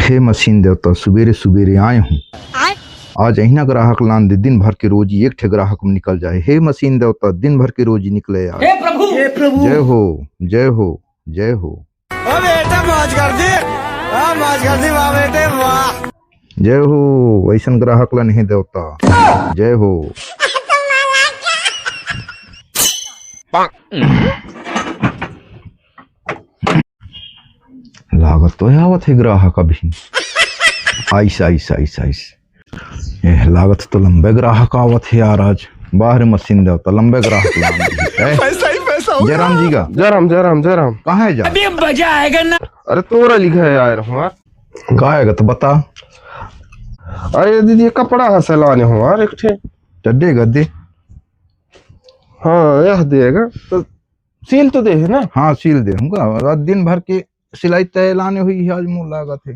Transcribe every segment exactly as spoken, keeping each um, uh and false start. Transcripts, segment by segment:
हे मशीन देवता, सुबेरे सुबेरे आए हूँ। आज अहिना ग्राहक लान दे, दिन भर के रोजी एक ठे ग्राहक में निकल जाए। हे मशीन देवता, दिन भर के रोजी निकले यार। हे प्रभु, हे प्रभु। जय हो, जय हो, जय हो। ओ बेटा, मौज कर दी। हाँ, मौज कर दी, वाह बेटे, वाह। जय हो, वैसन ग्राहक ला नहीं देवता। जय हो। लागत तो आवत हे ग्राहक अभी। आइस, आइस, आइस, आइस। ए, लागत तो लंबे ग्राहक आवत हे यार आज। बाहर मशीन देवता, लंबे ग्राहक लान दे। ए, पैसा ही पैसा होगा। जयराम जी का। जयराम, जयराम, जयराम। कहाँ है जा? अभी मजा आएगा ना। अरे तोरा लिखा है यार हमार। का आएगा तो बता। अरे दीदी, ये कपड़ा है सिलाने हमार एक ठे। चड्डी गद्दी। हाँ, यह देगा तो सील तो दे है ना? हाँ, सील दे हमका। रात दिन भर के सिलाई तय लाने हुई है आज, मुँह लागत है।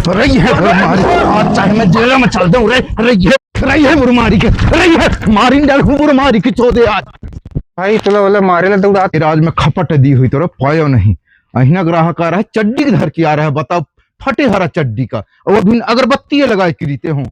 अरे ये बुरा मारी, आज चाहे मैं जेल में चल जाऊं रे। अरे ये, अरे ये बुरा मारी के, अरे ये मारिन डाल हूँ बुरा मारी के चोदे आज। भाई, तोला वाला मारे ला दौड़ा। तेरा आज मैं खपट दी हुई तोरा पायो नहीं। अहिना ग्राहक आ रहा है, चड्डी धर के आ रहा है, बताओ, फटे हरा चड्डी का। और अभी अगरबत्ती ये लगाए के रीते हूँ।